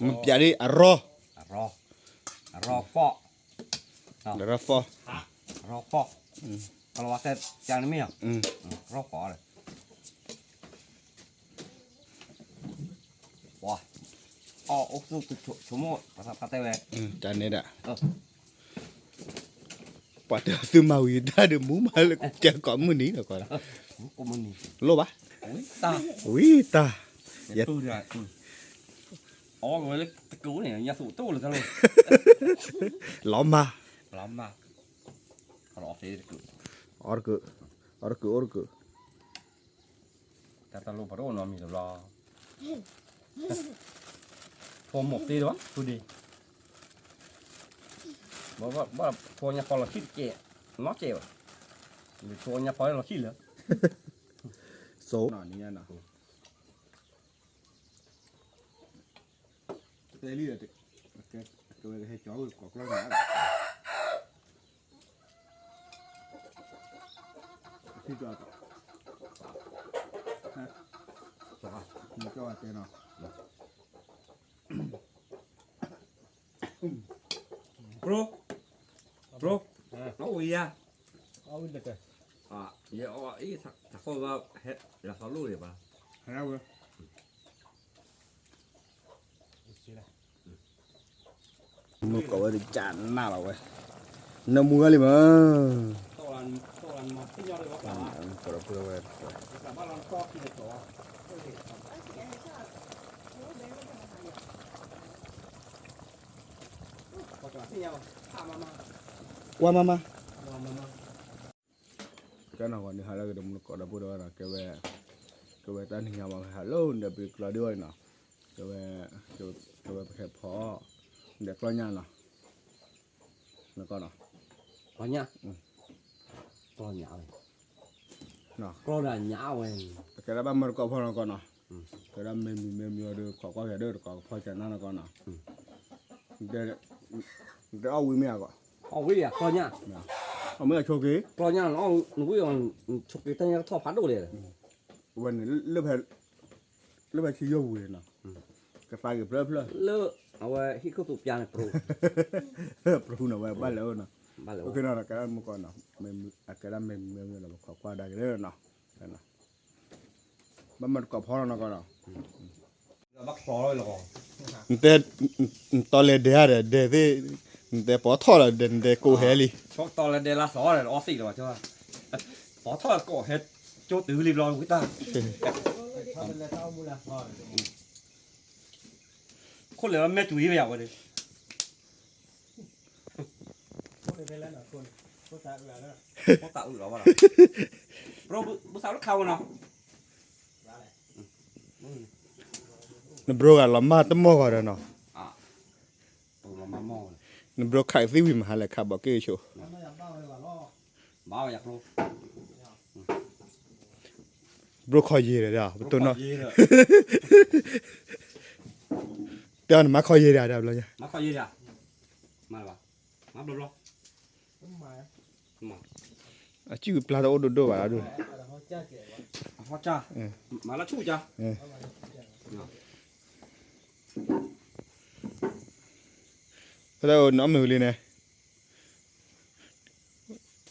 မ့ၢ်ပျးဒ်အရီ, အရီ, အရီဖီၣ်, အရီဖီၣ်, အရီဖီၣ်, ကလီၤဝါတဲပျးန့ၣ်မ့ၢ်, အရီဖီၣ်, ပှၤ, အီၣ်အိၣ်သူၣ်ဆိကမိၣ် ပှၤသးပှၢ်တဲဝဲ, တၢ်န့ၣ်ဒၣ် ပှၤတဲသုမၤဝံၤတၢ်ဒီးမူမးလၢကဲကိးမုၢ်နံၤဒီးကီး, လိၣ်ဘၣ်, ဝံတၢ်, အီၣ်ဝဲလၢတကုၤန့ၣ် ညါသူၣ်တိၢ်လၢတၢ်လိၣ်, လီၤမၢ်, လီၤမၢ်, အီၣ်တကုၤ, အီၣ်တကုၤ, အီၣ်တကုၤ, တၢ်တၢ်လိၣ်ပှၤတအိၣ်နီတမံၤလၢၤဘျီ, ဖိမိၢ်သ့ဒီး ဖုဒ့, ဘၣ်ဖိညါဖီလီၤခံတကဲး, နီတကဲးဘၣ်, ဖိညါဖီလီၤခံလၢ, စိ, တဲလံဒီး, ကဝဲကဟဲကၠီဝဲကိးကျီၢ်န့ၣ်, ထံကီၢ်, နကၠီဝဲတဲနီၤ, ဘြိ, ဘြိ, အဝံၤယါ, ယအီၣ်အံၤ တၢ်ဃီဘၣ်, ဟဲလီၤသီလိၣ်ဒံးဘၣ်, ဟဲဝဲ မုၢ်ကီးဝဲတကနၣ်လီၤဝဲ, နမူဂၤလံမး, ကီးဒီးပဝဲ, ကွၢ်မးမး ကဲနီၤ ဝဲနုၤဟးလၢကဒီးမုၢ်ကီးဒီပုၢ်ဒီဝဲၢ်နီၤ, ကဲဝဲ, ကဲဝဲတၢ်နံၤညါမး ဟးလၢနဒီးပကျီဒုဝဲနီၤ, ကဲဝဲ, ကဲဝဲပဟဲဖီ, ဒီးကျီၢ်ညၣ်နီၤ, နကီၢ်နီၤ, ကျီၢ်ညၣ်, ကျီၢ်ညၣ်ဝဲ, ကျီၢ်ညၣ်ဝဲ, ကဲဒၣ်ဘၣ်မၤတကိးဖီနီၤကီၢ်နီၤ, ကဲဒၣ်မ့ၢ်မံၤမ့ၢ်မံၤအီၤဒီး ခိးကွၢ်က့ၤဒီးတကိးကဖီကနၣ်နီၤကီၢ်နီၤ, တဲအီၣ်ဝံၤမ့ၢ်အဂီၢ်, အီၣ်ဝံၤယၤ ကျီၢ်ညၣ်, အီၣ်မ့ၢ်အဆိးက့ၤ, ကျီၢ်ညၣ်လီၤ, နဝံၤအီၤ, ဆိးက့ၤတၢ်ညၣ်ကထီၣ်ဖးဒိၣ်လဲၣ်, ဝဲန့ၣ်, လၢဖဲဆံယိၣ်ပူၤန့ၣ်နီၤ, ကသးဂ့ၤဖျၢၣ်ဖျၢၣ်, လၢအဝဲဟံၣ်ခိၣ်သူပျါန့ၣ် ပြူ, ပြူနီၤဝဲဘၣ်လဲၣ်အိၣ်နီၤ, ဘၣ်လဲၣ်အိၣ်, အကဲဒၣ်မုၢ်ကီးနီၤ, အကဲဒၣ်မ့ၢ်မံၤမ့ၢ်မံၤဒီး ပခိးကွၢ်ဒၣ်က့ၤလၢနီၤ, ဘၣ်မၤတကိးဖီနီၤကီၢ်နီၤ, နတဲ, နတီလဲၤဒဲးဧါဒီး ဒဲးသ့ၣ်, နတဲပီထီၣ်လီၤဒီး နတဲကိးဟဲလံ, တီလဲၤဒဲးလၢသီဒီး အီသံးလီၤ, ပီထီၣ်ကိးဟဲ, ကၠိတုၤလံဘျီဝံၤတၢ်, ခိၣ်လဲၤလီၤမဲာ်တူၤယံၤဝဲယၤဝဲဒီး ဖိသၣ်အုၣ်လီၤဘၣ်လီၤ, ဘုသးလၢခါဝဲနီၤ, နဘြိဂၤလီၤမၢ်တမီၢ်ဂီၤဒီးနီၤ, နဘြိခးသံဝံၤမး ဟါလၢခါဘီးက့ၢ်ဆိး, ဘြိခီယံၤဒီး ပတိၢ်နီၣ်, တဲအီၤနမၤခီယံၤဒီး တဘျီညါ, အစုပျၢ်တအိၣ်ဒိၣ်ဒိၣ်ဘၣ်ဒီး, ဖဲလၢနအီၣ်မ့ၤဝံၤလံန့ၣ်,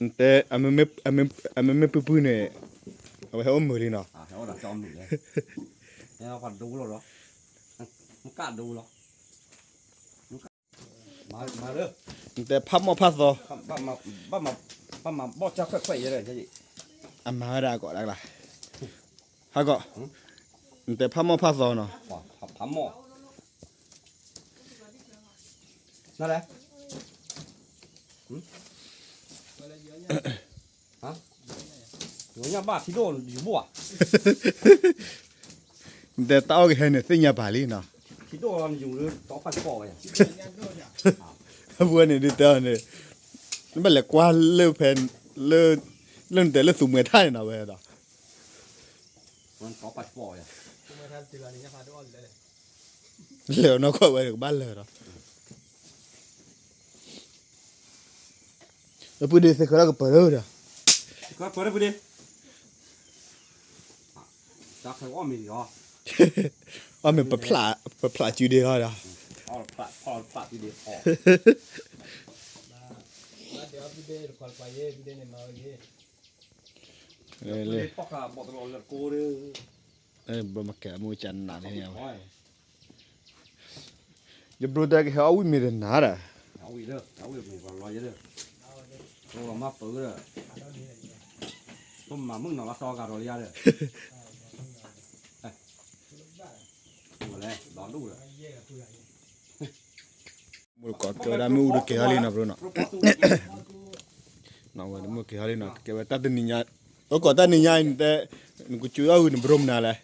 နတဲ, အမ့မ့ၢ်ပုၢ်ပုၢ်န့ၣ်, အဝဲဟဲအိၣ်မုာ်လံနီၤ, နတဲဖးမီၣ်ဖးသီ, အမၤဝဲဒၣ်အကိးဒၣ်ကျါ, ဟးကီး, နတဲဖးမီၣ်ဖးသီနီၤ, ဖးမီၣ် နတဲတၢ်အီၣ်ကဟဲန့ၣ် သ့ၣ်ညါပာ်လံနီၤ, အဝဲန့ၣ်ဒ်တဲအီၤန့ၣ်, နဘၣ်လဲၤကွၢ်လၢဖဲ, လၢ, လၢနတဲလၢသူမှဲထၣ်န့ၣ်နီၤဝဲဒီး, လဲၤအီၤနီၢ်ကီၢ်ဝဲဒီးကဘၣ်လၢာ်ဒီး ပုၢ်ဒ့သ့ၣ်ဃၢၤလၢကပၢၤဒီး, အီၣ်မ့ၤ, ပဖျးစုဒ့ဟီဒီး, ပာ်ဖီၣ်ပာ်သုဒ့ဖီၣ်, လၢလၢ, ဘျီမၤကဲမူကနးန့ၣ်, ယဘျီတဲကဟဲအီၣ်ဝံၣ်မ့ၤတနၤဒီး, မၤပၢဒီး, မၤမုၣ်နီၤလၢစီဂၤဒီးလံယါဒီး, လဲၤဒီဒူၣ်ဒီး, မုၢ်တကိးကဲဝဲဒၣ်မ့ၣ်အူတကဲၤဟီလံနီၤ ဘျီနီၤ, ဝဲမုၢ်ကဲၤဟီလံနီၤ ကဲဝဲတၢ်တနံၤညါ, အိၣ်ကိးတၢ်နံၤညါအံၤနတဲ, နကစူးအီၣ်ဂုာ်နဘြိမနုၤလဲၣ်,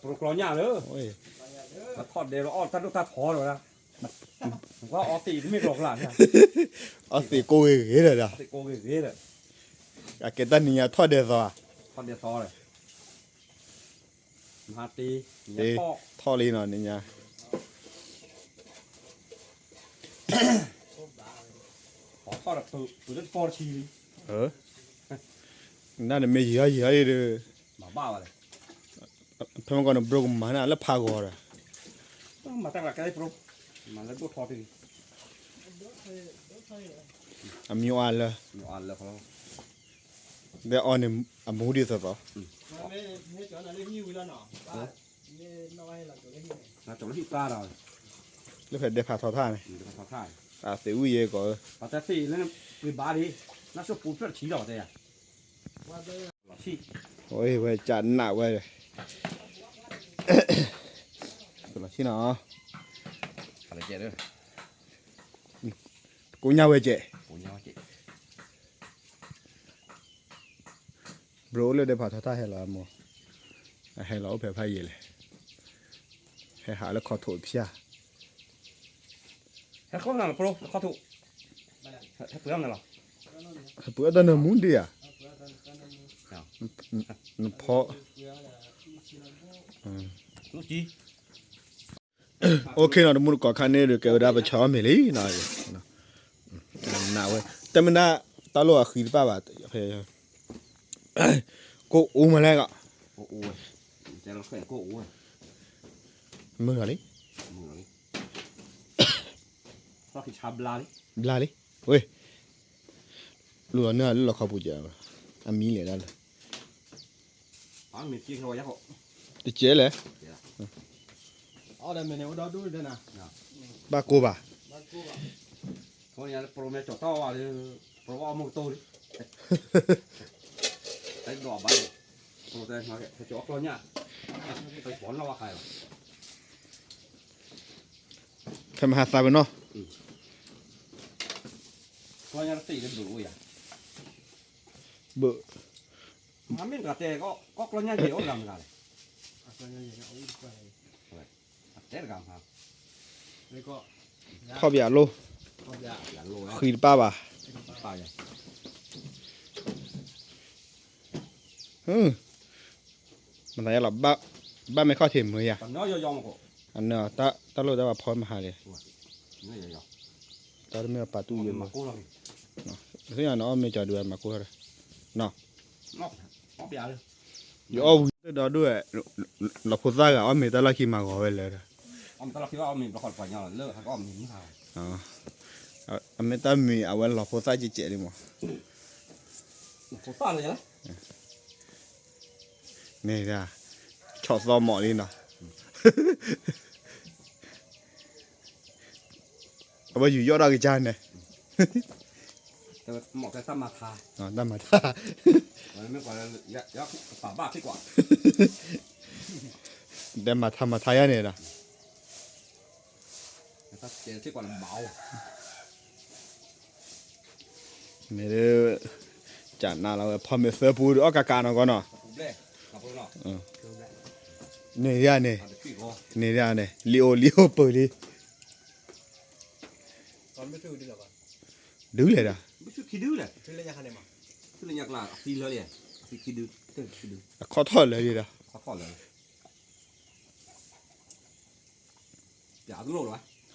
ပကျီညၣ်လၢ, ထီၣ်ဒဲးလီၤအီၣ်တၢ်ဒိၣ်တၢ်ထီဒီး, ကွၢ်အီသံးတမ့ၢ်ကျီကျါ, အီသံးကိးဂ့ၤဂ့ၤဒီး, အကဲတၢ်နံၤညါထီၣ်ဒဲးသီ, ထီၣ်ဒဲးသီဒီး ထီၣ်လံနီၤ နံၤညါ, ထီၣ်ဒီးပလၢတပီတဆံလံ, နနမ့ၢ်ယံာ်ဟီယံာ်ဟီအံၤဒီး, ဖဲမ့ၢ်ကီးနဘြိကမၤန့ၣ်လၢဖးဂီၤဒီး, မၤတၢ်ကဲ, မၤလၢဒိၣ်ထီၣ်တဂ့ၤ, အမံၤအါလၢ, ဒဲအီၤန့ၣ်, အမူဒ်သိးသိး, လၢဟံၣ်ဝံၤလီၤနီၤ, လၢဟံၣ်ပၢ်ဒီး, လၢဖဲဒဲဖးထီထၣ်န့ၣ်, အသ့ၣ်ဝံၣ်ယဲကီး, ပှၤတဲသ့ၣ်လၢ, ပှ့ၤဘၣ်ဒံး, နၢ်စိပူၤဖျၢၣ်တဆံလီၤတဲယၤ, ဝဲကနးဝဲ, လီၤဆံနီၤ, ကိညါဝဲကဲး, ဘြိအိၣ်လၢဒဲဖးထီထၣ်ဟဲလီၤမး, အဟဲလီၤအိၣ်ဖဲဖးယံာ်လဲၣ်, ဟဲဟးလၢခီထိးဖၠၣ်, ဟဲခိၣ်နၤလီၤပရိ ခီထိး, ဟဲပှ့ၤအီၣ်နၤလီၤ, ဟဲပှ့ၤအီၣ်တၢ်နၢမူဒံးဧါ, နဖီ, အိၣ်ခ့နီၤ တမူတကိးခါန့ၣ်ဒီး ကဲဝဲဒၣ်ပဆီအီၣ်မ့ၤလံနီၤ, နးဝဲ, တမ့ၢ်ဒၣ်, တၢ်လိၣ်အဃံတပၣ်ဘၣ်, ဖဲ, ကိၣ်အူမးလဲၣ်ကီး, မုၢ်လီၤလံ, ဘျါလံ, ဝဲ, လူၤအီၤန့ၢ်လၢလီခီပူၤကဲ, အမံၤလဲၣ်ဒၣ်လၢ တကဲလဲၣ်, ဘၣ်ကိၢ်ဘၣ်, ဖဲမဟါသးပ့ၤနီၣ်, ဘၣ်, ထီၣ်ဘၣ်လိၣ်, ဃံတပၣ်ဘၣ်, မသးယါလီၤ, ဘၣ်မ့ၢ်ခီၣ်ထံးမုာ်ယၤ, တၢ်လိၣ်တၢ်ဘၣ်ဖီမဟါလံ, တၢ်တမ့ၢ်ပာ်တူၢ်ယဲ, သ့ၣ်ညါနအီၣ်မ့ၤကီၤဒုးဝဲမၤကိၢ်ထီၣ်ဒီး, ယအီၣ်ဝံၤတဒီဒိၣ်ဝဲ, လီၤဖိသၣ်ဂၤအီၣ်မ့ၤတၢ်လီၢ်ခံမၤဂီၤဝဲလၢာ်ဒီး, အမ့ၢ်တၢ်မံၤ အဝဲလီၤဖိသၣ်ကဲးကဲးလံမး, န့ၣ်ဒၣ်, ဆီၣ်သီမးလံနီၤ, အဝဲယူၤယီၣ်တၢ်ကစၢ်န့ၣ်, တၢ်မၤထါ, တၢ်မၤထါမၤထါယါန့ၣ်ဒီး မ့ၢ်, ကနၣ်လီၤဝဲ ဖီမ့ၤသၢပူဒီးအီၣ်ကးကးနီၢ်ကီၢ်နီၤ, န့ၣ်ဒၣ်န့ၣ်, န့ၣ်ဒၣ်န့ၣ် လံအိၣ်လံအိၣ်ပၢၢ်လံ, ဒုးလဲၣ်ဒီး, အခီၣ်ထီၣ်လၢာ်ဒံးဒီး,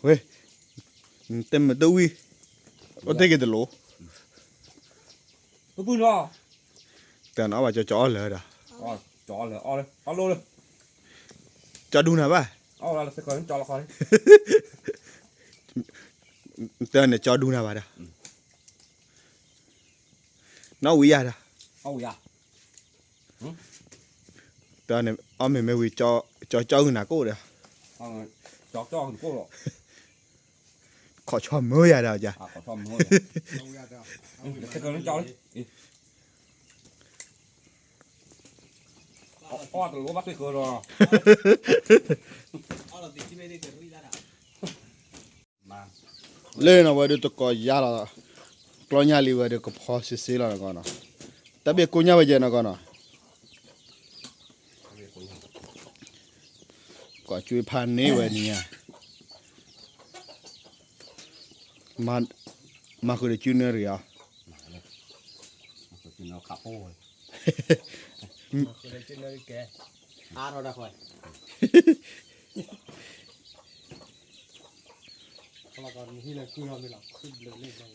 ဝဲ, တဲမ့ၢ်တဝံၤ, အိၣ်တ့ၢ်က့ၤတလိၣ်, တနီၣ်ဘၣ်ကၠီကၠီအီၣ်လၢာ်ဒီး, ကၠီဒူနၤဘၣ်, ကၠီလီၤခီ, တၢ်န့ၣ်ကၠီဒူနၤဘၣ်ဒီး, နီၣ်ဝံၤယၤဒီး, အီၣ်ဝံၤယၤ, တၢ်န့ၣ် အီၣ်မ့ၢ်မ့ၢ်ဝံၤ, ကၠီကၠီဂုာ်နၤကိၣ်ဒီး, ကၠီကၠီဂုာ်ကိၣ်လီၤ, ခီၣ်ဆီမၢယၤဒီး, ခီၣ်ဆီမၢယၤ, အီၣ်တလိၣ်ဘၣ်သ့ၣ်ဃၢလီၤ, လၢနီၤဝဲဒုးတကိးယါလီၤ, ကျီညါလံဝဲဒုးကဖီစ့စ့လီၤနကီၢ်နီၤ, တၢ်ဘ့ၣ်ကိညါဝဲယဲနကီၢ်နီၤ, ကွၢ်ကွၢ်ဖးန့ၢ်ဝဲန့ၣ်ညါ, မၤဃုာ်ဒီးကုနၢရံၣ်အီၤ, ကုထီၣ်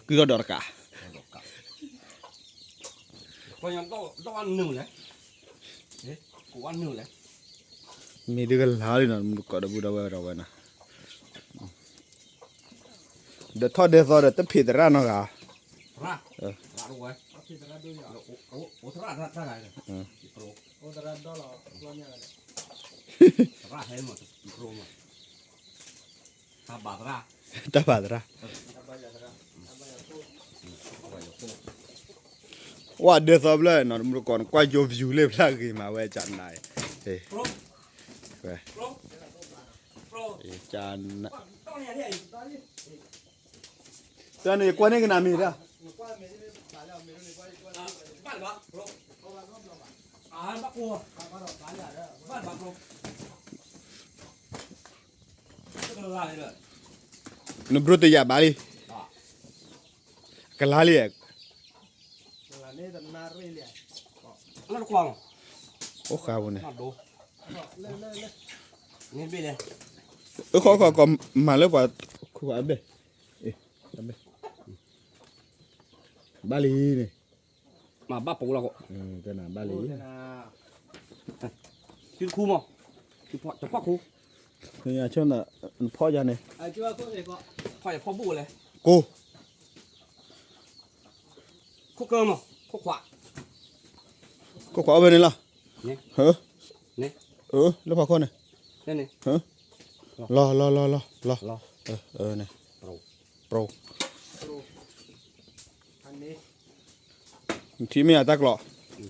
ဒီးတကး, မ့ၢ်ဒုးကလါလံနီၤ မူတကိးဒီပုၢ်ဒီဝဲၢ်ဒီးဝဲနီၤ, ဒီးထီၣ်ဒဲသီဒီးတဖံးသရၣ်နီတဂၤ, တၢ်ဘၣ်သရၣ်, တၢ်ဘၣ်သရၣ်, ဝဲဒဲသီဖျၢၣ်နီၤ မူတကိးနကွၢ်ယိ view လၢဖျၢၣ်ဂ့ၤမးဝဲကနၤ, ဝဲ, ကနၤ, တၢ်န့ၣ်ကွၢ်န့ၢ်ကနၤမ့ၢ်ဒၣ်, နဘျိတယာ်ဘၣ်လံ, ကလါလံ, အိၣ်ဃာ်ပူၤန့ၣ်, အဃီဃီကီးမၤလၢပှၤခိၣ်အဘ့ၣ်, ဘၣ်လံန့ၣ်, မၤဘၣ်ပူၤလီၤ, ဘၣ်လံ, သုတခူမး, တဖီၣ်ခူ, နဖီၣ်ယၤန့ၣ်, ဖီၣ်ယၤဖီၣ်ဘူၣ်လဲၣ်, ကိၢ် ခိၣ်ကၢမး ခိၣ်ခွး, ခိၣ်ခွးအီၣ်ဖဲန့ၣ်လီၤ, လၢဖီခိၣ်န့ၣ်, လီၤလီၤလီၤလီၤလီၤ, န့ၣ်, ပရိ, ထံမ့ၢ်အတၢ်ကျီ,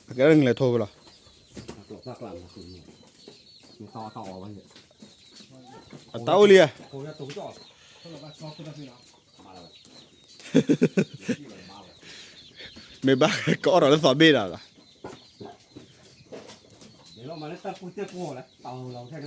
အကဲဒၣ်ငလဲၤထိဖဲလီၤ, အတၢ်အိၣ်လံ, မ့ၢ်ဘၣ်ကအီၣ်ဒီးလၢသီဘ့ၣ်ဒီးလီၤ, ထိလီၤဖဲန့ၣ်လီၤ, တကိးထိမ့ၢ်က့ၤနီၤဝဲ, ဝံၤလံ, ထိ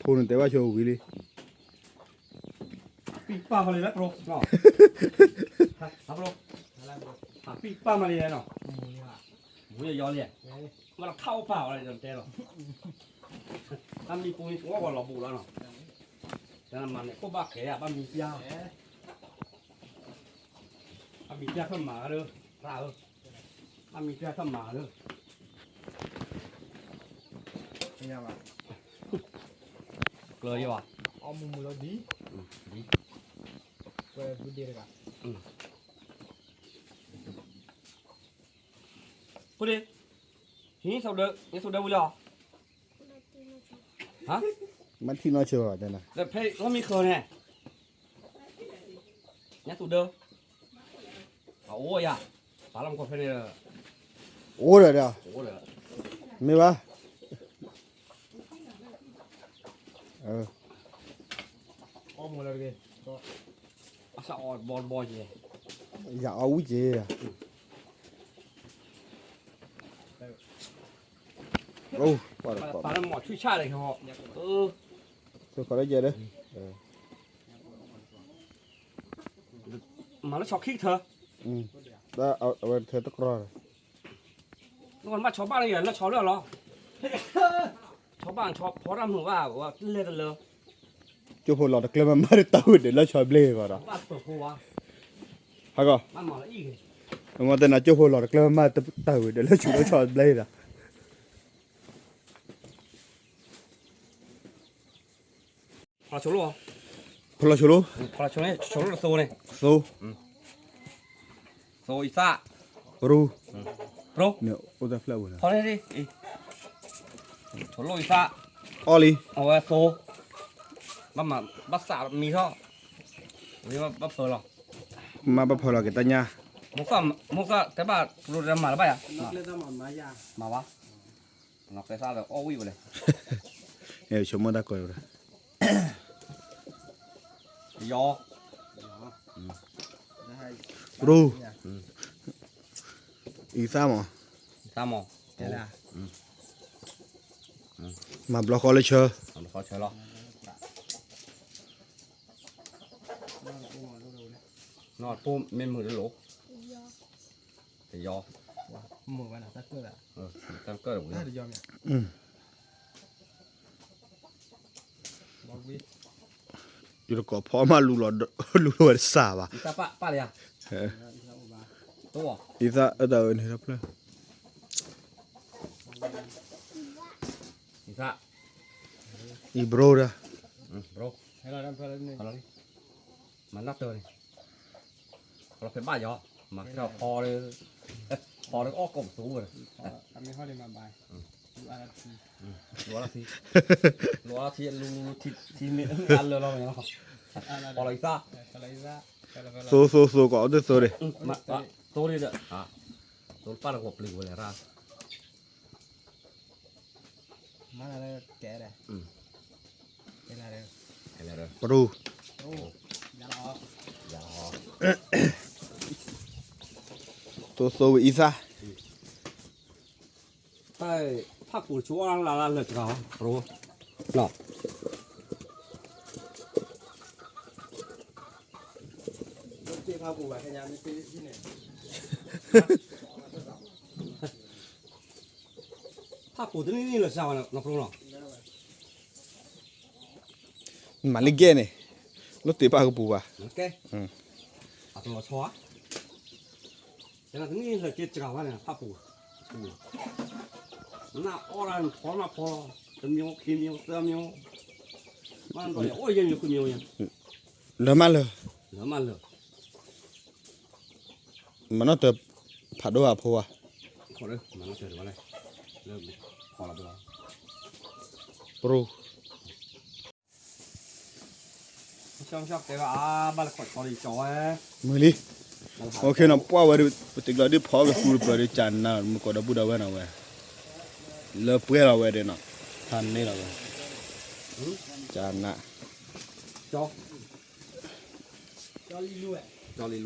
န့ၣ်တဲဘၣ်ဆိဝံၤလံ, ပံၢ်ပာ်မးလံလၢပရိ, ပံၢ်ပာ်မးလံနီၤ, မူယယီလံ, ဝဲလီၤခၣ်အိၣ်ပာ်အီၤလံတဲလီၤ, တၢ်မံပူၤန့ၣ် ကဝီၤလီၤဘူးလီၤနီၤ, တၢ်မၤန့ၣ် ခိၣ်ဘၣ်ဃဲၤဧါ ဘၣ်မံပျၢ်, ဘၣ်မံပျၢ်ဖၢၣ်မၤလၢ, သရၣ်ဧၢ, ဘၣ်မံပျၢ်ဖၢၣ်မၤလၢ, ကျၢၤယီၤ, အီၣ်မူမူလီၤဒ်, ဒ်, ဝဲဘုဒ့တဂၤ, ဖိဒ့, ဟံး, ယဆိဒၢဝံၤလီၤ, မ့ၢ်ထံၣ်နီၢ်ဆၢဘၣ်တဲနၤ, ဖဲလီၢ်မံဃၢၤန့ၣ်, ညါသူၣ်ဒၢ, အအိၣ်ယၤ, ပာ်လီၤမူခိၣ်ဖဲန့ၣ်, အိၣ်ဒီးဒီး, မ့ၢ်ဘၣ်, အီၣ်မူလၢတဂ့ၤ, အီၣ်ဘီဘီယဲ, ယၤအီၣ်ဝံၣ်က့ၤယၤ, အိၣ်, ပာ်လီၤမူဆူၣ်ဆၣ်လၢ, သုခီလၢယဲဒီး, မၤလၢဆီခံကထၢ, အဝဲထဲတကြီ ဘၣ်ဆီဘၣ်လၢယလၢဆီလၢလီၤ, ဆီဘၣ်ဆီဖီတၢ်မုာ်ဘၣ် လဲၤတလၢ, ကၠိဖိလီၤတကျၢၢ်မၤမၤတၢ်ဝံၤဒီးလၢဆီဘျ့ဂီၤဒီး, ဟးဂီၤ, မ့ၢ်တဲနၤကၠိဖိလီၤတကျၢၢ်မၤမၤတၢ်ဝံၤဒီးလၢဆီလၢဆီဘျ့ဒီး ဖီလီၤဆိလိ, ဖီလီၤဆိလိ, ဖီလီၤဆိန့ၣ် ဆိလိတသိန့ၣ်, သိ, သိအံသၣ်, ပရူ, ပရူ, အိၣ်တၢ်ဖျၢၣ်ဝဲ, ဖီန့ၣ်, ဆိလိအံသၣ်, အီၣ်လံ, အဝဲသိ, ဘၣ်သးမံထီၣ်, ဘၣ်ဖၢလီၤ, မ့ၢ်ဘၣ်ဖၢလီၤက့ၤတၢ်ညၣ်, မိၢ်သၣ်တဲဘၣ်ပရူတဲမၤလၢၤဘၣ်ယၤ, မၤဘၣ် နီၢ်ကဲသၣ်ဒီးအီၣ်ဝံၣ်ဝဲလဲၣ်, ဆိကမိၣ်တၢ်ကီဝဲ, ယီ, ပရူ, အံသၣ်မး, သၣ်မး, မၤဘျီဃီလၢဆၢ, လီၤ, နီၢ်ပိၢ်မ့ၢ်မုာ်တလိၣ်, တယီ, မုာ်ဘၣ်နီၤ, တၢ်ကၢၣ်, တၢ်ကၢၣ်တဝံၤ, ယတကိးဖီမးလူလီၤဝဲတစးဘၣ်, အံသၣ်အတၢ်ဝဲန့ၣ်တဖျၢၣ်, အံဘြိဒၣ်, မၤနၢ်တၢၤန့ၣ်, ဖီဖဲဘၣ်ယီၤ, မၤဖဲဖီ, ဖီလၢအီၣ်ကိးပသူဝဲ, လူအါထံ, လူအါထံ, လူလူထံ, ထံမ့ၢ်အလၢလီၤ, ဖီလီၤအံသၣ်, သိသိသိ ကိးအီၣ်တၢ်သိန့ၣ်, သိန့ၣ်ဒီး, သိပၢ်တဂီၤပျံၤဝဲလဲၣ်ရၣ် ပရူ, သိသိဝံၤအံသၣ်, ဖးပူၤတဆိအီၣ်လၢ်လၢ်လၢာ်တဂၤ, ပရူ, ဖးပူၤတန့ၢ်န့ၣ်လၢာ်စၢ်ဝဲနီၤ ပရူနီၤ, မၤလံကဲန့ၣ်, လၢတ့ၢ်ပာ်ကပူၤဘၣ်, ကဲ, အတလီၤဆီဧါ, ကဲနၤတန့ၢ်လၢာ်က့တဂၤဘၣ်န့ၣ် ဖးပူၤ, နအီၣ်ဒၣ်နဖီနဖီ, တမံၤခံမံၤသၢမံၤ, မ့ၢ်နအီၣ်ယဲၢ်မံၤဃုမံၤ, လၢမးလၢာ်, လၢမးလၢာ် မၤနီၣ်တၢၤဖးဒိၣ်အဖိဧါ, ပရူ, မုာ်လံ, အိၣ်ခ့နီၤ ပှၢ်ဝဲဒီး ပတကျီဒ်ဖီကသူတပၢၤဒီး ကနၣ်မုၢ်ကီးဒီပုၢ်ဒီဝဲၢ်နီၤဝဲ, လၢပှဲၤလီၤဝဲဒီးနီၤ, ဖးန့ၢ်လီၤဝဲ, ကနၣ် ထီကမျီ, ထီကမျီ,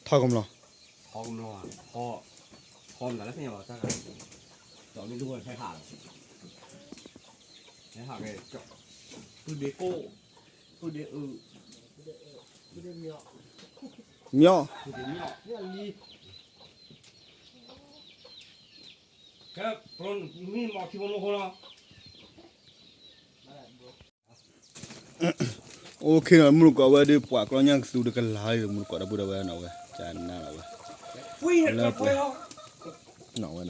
ထီမတၤလၢဖဲညါလီၤတၢ်, ကၠီမ့ၢ်လူၢ်ဝဲဖဲဟးလီၤ, ဖဲဟးကဲ, ပုၢ်ဒ့ကိၣ်, ပုၢ်ဒ့အုး, မျီၢ်, ကဲ, မ့ၢ်မီၤထံဖိနိဖိလီၤ. အိၣ်ခ့နီၤ မုၢ်ကီးဝဲဒီး ပှၤကျီညါကသူတကလၤလံ မုၢ်ကီးဒီပုၢ်ဒီဝဲၢ်နီၤဝဲ, ကနၣ်လီၤဝဲ, လၢပှဲၤ, နီၤဝဲ,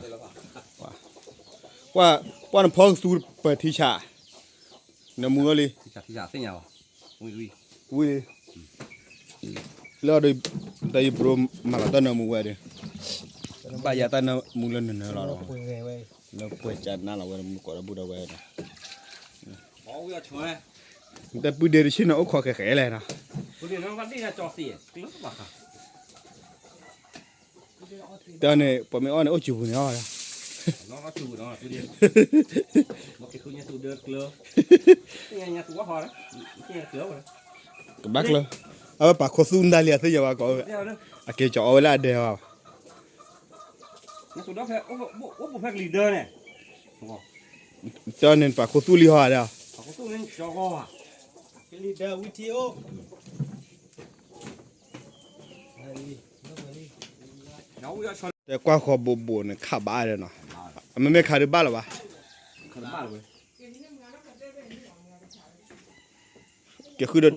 ပှၤ, ပှၤနဖီကသူပၢၤထံဆး, နမူဝဲလံ, ဝံၤလံ, လၢဒီး, တၢ်ယပရိမၤလီၤတၢ်နၢမူဝဲဒီး, ဘၣ်ယၤတၢ်နၢမူလၢနနၢလီၤ, လၢပှဲၤကနၣ်လီၤဝဲ မုၢ်ကီးဒီပုၢ်ဒီဝဲၢ်နီၤ, တၢ်ပုၢ်ဒ့တဆ့ၣ်နီၤ အိၣ်ခိးဃဲၤဃဲၤလဲၣ်နီၤ, တၢ်န့ၣ် ပှၤမ့ၢ်အီၣ်န့ၣ် အိၣ်စူၤပူၤန့ၣ်အီၣ်, ကဘၣ်ကျၢၤ, အဝဲပာ်ခိၣ်သူၣ်နတၢ်လံ အသ့ၣ်ညါဘၣ်ကီး, အက့ၤကီၤအီၣ်ဝဲလၢအဒဲဘၣ်, တၢ်န့ၣ်ပာ်ခိၣ်သူၣ်လံဟီဒီး, ကလံၤဒၢဝံထံအိၣ်, ကလံၤဒၢဝံထံအိၣ်, ကလံၤဒၢဝံထံအိၣ်, ကလံၤဒၢဝံထံအိၣ်, တဲကွၢ်ဃီဘိးဘိးန့ၣ် ခးဘၣ်ဒီးနီၤ, အမ့မ့ၢ်ခးဒုးဘၣ်လၢၤဘၣ်, ကဲဃုဒီး ပလဲၤ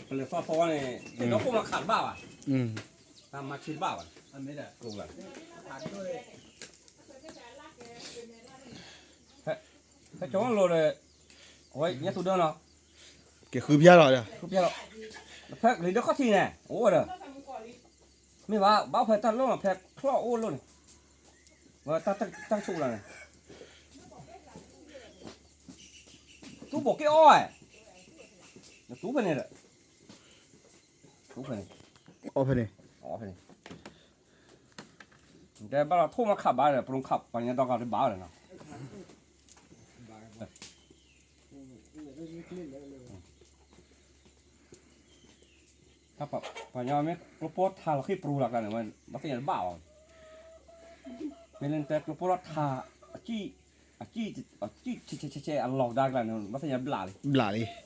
သီဖီဝါန့ၣ် တဲဒီခိၣ်မးခးတဘၣ်ဘၣ်, မၤဆံတဘၣ်ဘၣ်, ဖဲကၠီလိၤဒီး အဝဲညါသူဒၢနီၤ, ကဲဃုဖျါလီၤ, ဃုဖျါလီၤ, ဖဲကလံၤဒၢခီၣ်ထံးန့ၣ် အိၣ်ဝဲဒီး, မ့ၢ်ဘၣ် ဘၣ်ဖဲတၢ်လီၢ်နီၤ ဖဲချီၣ်အိၣ်လိၣ်န့ၣ်, ဝဲတၢ်ဆိၣ်လီၤန့ၣ်, သူဘိးက့ၤအီၣ်ဝဲ, နသူဖဲန့ၣ်ဒီး, သူဖဲန့ၣ်, အီၣ်ဖဲန့ၣ်, အီၣ်ဖဲန့ၣ်, တဲဘၣ်လီၤထိၣ်မးခးဘၣ်ဒီး ပရိခးပှၤညါဒီဂၤတဘၣ်ဒီးနီၤ, တၢ်ပှၤညီမ့ၢ်ကျိပိာ်ထါလီၤဃံၣ်ပရူလီၤ ကျါန့ၣ် ဘၣ်သ့ၣ်ညါတဘၣ်ဘၣ်, မ့ၢ်လၢနတဲကျိပိာ်ထါ, အကံၣ်, အကံၣ်ဆဲးဆဲးဆဲးအလီၤကဒါကျါန့ၣ် ဘၣ်သ့ၣ်ညါဘျးလံ, ဘျးလံ,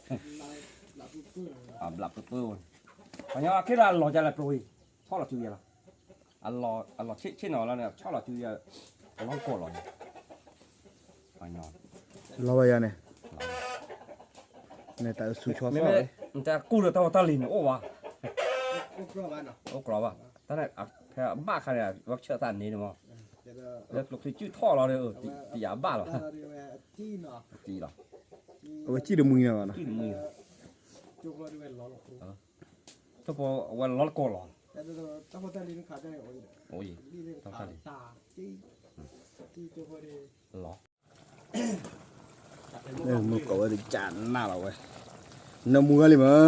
ဘျးပၢပၢ, ပှၤညီအက့ၢ်လၢအလီၤကလဲၣ်ပရူအံၤ, ဆီၣ်လီၤစုယဲလီၤ, အလီၤဆ့ၣ်နီၤလီၤန့ၣ် ဆီၣ်လီၤစုယဲ, အလီၢ်ကိးလီၤန့ၣ်, လီၤဘၣ်ယၤန့ၣ်, န့ၣ်တၢ်အုးဆူဆီသီၣ်, မ့မ့ၢ်နတၢ်ကူၣ်လၢတၢ်ဝဲတၢ်လံၤန့ၣ်အိၣ်ဘၣ်, အိၣ်ကြိးဘၣ်, တၢ်န့ၣ်ဖဲအဘၣ်ခါန့ၣ် ဝဲဆၢသးန့ၣ်မး, လၢကျိချံစုၣ်ထီၣ်လီၤဒီး တယၤဘၣ်လီၤ, တံၢ်လီၤ, အဝဲစံၣ်တမှံၤန့ၣ်ဘၣ်နီၤ, စံၣ်တမှံၤ, တၢ်ဖိအဝဲလီၤလကိးလီၤ, အိၣ်ယံၤ, တၢ်ဖိတၢ်လံၤ, လီၤ, မုၢ်ကီးဝဲတကနၣ်လီၤဝဲ, နမူဂၤလံမး,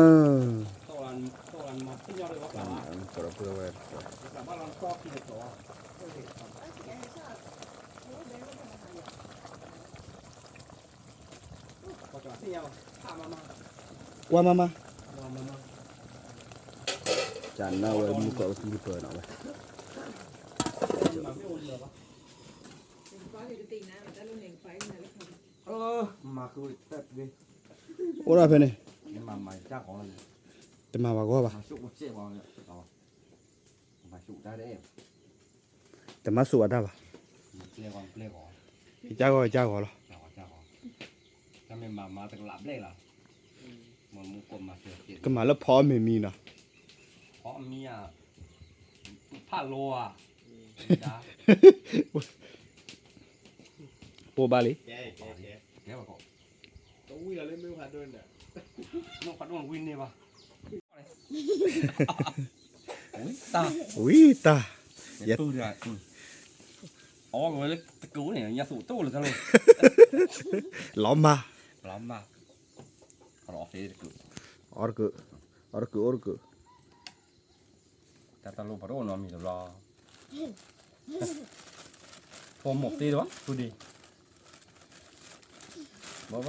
ကီးဒီပုၢ်ဝဲၢ်, ကွၢ်မးမး, ကနၣ်ဝဲမုၢ်ကီးဝဲသံတပၢၤနီၤဝဲ အိၣ်ဒၣ်ဖဲန့ၣ်, တမၤပှၤဂီၢ်ဘၣ်, တမၤဆိၣ်ဘၣ်တၢ်ဘၣ်, ကဂီၢ်ကဂီၢ်လီၤ, ကမၤလၢဖီအီၣ်မ့ၤမံနီၤ, ဖီအီၣ်မံဧါ, ဖးလိဧါ, ပိာ်ဘၣ်လံ, ဝံၤလီၤလၢမ့ၢ်ဖးဒိၣ်န့ၣ်, မ့ၢ်ဖးဒိၣ်န့ၣ်ဝံၤန့ၢ်ဘၣ်, ဝံၤတၢ်, ဝံၤတၢ်, ယတူၢ်ဒီး, အီၣ်ဝဲလၢတကူးန့ၣ် ညါသူးတအိၣ်လၢတၢ်လိၣ်, လီၤမၢ်, လီၤမၢ်, အီၣ်တကူး, အီၣ်တကူး, အီၣ်တကူး, တၢ်တၢ်လိၣ်ပှၤတအိၣ်နီတမံၤလၢၤဘျီ, ဖိမိၢ်သ့လၢၤဘၣ် ဖုဒ့, ဘၣ်